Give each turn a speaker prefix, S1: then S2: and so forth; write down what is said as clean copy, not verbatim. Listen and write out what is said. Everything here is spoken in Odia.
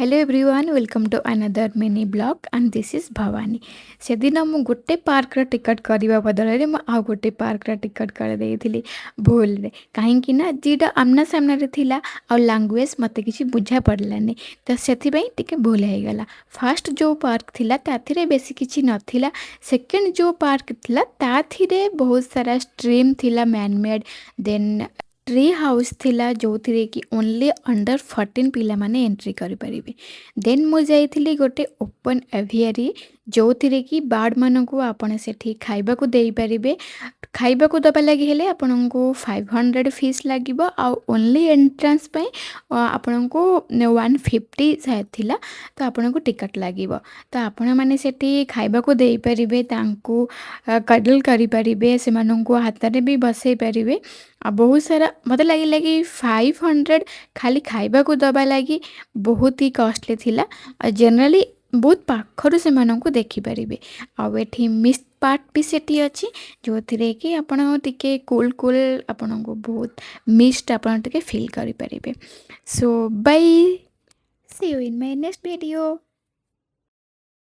S1: Hello everyone, welcome to another mini vlog and this is Bhabani. ସେଦିନ ମୁଁ ଗୋଟେ ପାର୍କର ଟିକେଟ୍ କରିବା ବଦଳରେ ମୁଁ ଆଉ ଗୋଟେ ପାର୍କର ଟିକେଟ୍ କରିଦେଇଥିଲି ଭୁଲରେ, କାହିଁକି ନା ଦୁଇଟା ଆମ୍ନା ସାମ୍ନାରେ ଥିଲା ଆଉ ଲାଙ୍ଗୁଏଜ୍ ମୋତେ କିଛି ବୁଝା ପଡ଼ିଲାନି, ତ ସେଥିପାଇଁ ଟିକେ ଭୁଲ ହେଇଗଲା। ଫାର୍ଷ୍ଟ ଯେଉଁ ପାର୍କ ଥିଲା, ତାଥିରେ ବେଶୀ କିଛି ନଥିଲା। ସେକେଣ୍ଡ ଯେଉଁ ପାର୍କ ଥିଲା, ତାଥିରେ ବହୁତ ସାରା ଷ୍ଟ୍ରିମ୍ ଥିଲା, ମ୍ୟାନ୍ ମେଡ଼୍, ଦେନ୍ ଟ୍ରି ହାଉସ୍ ଥିଲା, ଯେଉଁଥିରେ କି ଓନ୍ଲି ଅଣ୍ଡର 14 ପିଲାମାନେ ଏଣ୍ଟ୍ରି କରିପାରିବେ। ଦେନ୍ ମୁଁ ଯାଇଥିଲି ଗୋଟେ ଓପନ୍ ଏଭିଆରୀ, ଯେଉଁଥିରେ କି ବାର୍ଡ଼ମାନଙ୍କୁ ଆପଣ ସେଠି ଖାଇବାକୁ ଦେଇପାରିବେ। ଖାଇବାକୁ ଦେବା ଲାଗି ହେଲେ ଆପଣଙ୍କୁ 500 ଫିସ୍ ଲାଗିବ ଆଉ ଓନ୍ଲି ଏଣ୍ଟ୍ରାନ୍ସ ପାଇଁ ଆପଣଙ୍କୁ 150 ସାୟଦ ଥିଲା, ତ ଆପଣଙ୍କୁ ଟିକେଟ୍ ଲାଗିବ। ତ ଆପଣମାନେ ସେଠି ଖାଇବାକୁ ଦେଇପାରିବେ, ତାଙ୍କୁ କଡଲ୍ କରିପାରିବେ, ସେମାନଙ୍କୁ ହାତରେ ବି ବସେଇ ପାରିବେ ଆଉ ବହୁତ ସାରା। ମୋତେ ଲାଗିଲା କି 500 ଖାଲି ଖାଇବାକୁ ଦେବା ଲାଗି ବହୁତ ହି କଷ୍ଟଲି ଥିଲା ଆଉ ଜେନେରାଲି ବହୁତ ପାଖରୁ ସେମାନଙ୍କୁ ଦେଖିପାରିବେ। ଆଉ ଏଠି ମିଷ୍ଟ ପାର୍ଟ ବି ସେଠି ଅଛି, ଯେଉଁଥିରେ କି ଆପଣ ଟିକେ କୁଲ୍ କୁଲ୍ ଆପଣଙ୍କୁ ବହୁତ ମିଷ୍ଟ ଆପଣ ଟିକେ ଫିଲ୍ କରିପାରିବେ। So bye, see you in my next video.